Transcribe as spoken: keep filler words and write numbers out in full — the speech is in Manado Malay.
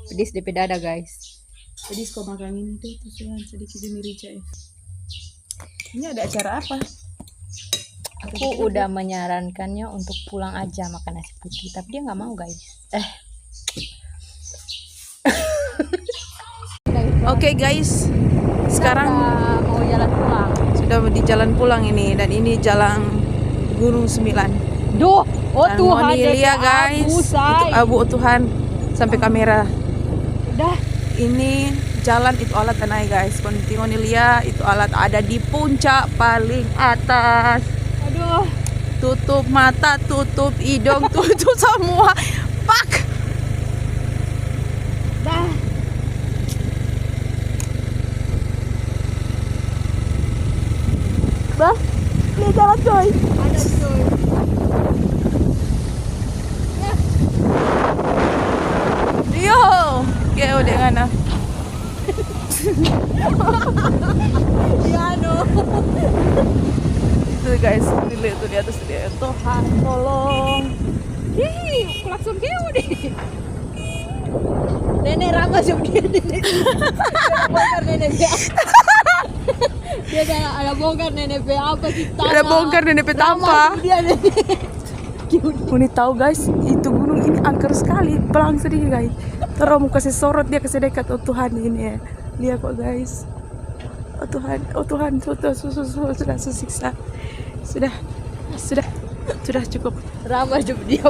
Pedis depe dada, guys. Pedis kau makan ini tuh, tuh sudah sedikit demi Rica ya. Ini ada acara apa? Aku udah menyarankannya untuk pulang aja makan nasi putih, tapi dia nggak mau, guys. Eh. Oke, guys, sekarang mau jalan pulang. Sudah di jalan pulang ini, dan ini jalan Gunung Sembilan. Duh, oh dan Tuhan, ngoni lia, guys, itu abu, Tuhan, sampai kamera. Dah. Ini jalan itu alat tanai, guys. Kon ngoni lia itu alat ada di puncak paling atas. Aduh. Tutup mata, tutup idong, tutup semua. Pak. Dah. Bah, lia jalan, coy. Ada, coy. Yo, kayak udah ngana. Ya, no. Itu, guys, lihat tuh di atas dia. Tuhan, tolong. Ih, klakson keo deh. Nenek ramas sama dia, nenek. Bongkar nenek dia. Dia ada, ada bongkar nenek pe apa sih, tanah. Ada bongkar nenek pe tampa. Dia, nenek. Ngoni tahu, guys, itu gunung ini angker sekali. Pelang sedikit, guys. Terus mau kasih sorot, dia kasih dekat. Oh Tuhan, ini ya. Lihat kok, guys. Oh Tuhan, oh Tuhan, sudah, sudah, sudah, sudah, sudah siksa. Sudah, sudah, sudah cukup. Ramas sama dia.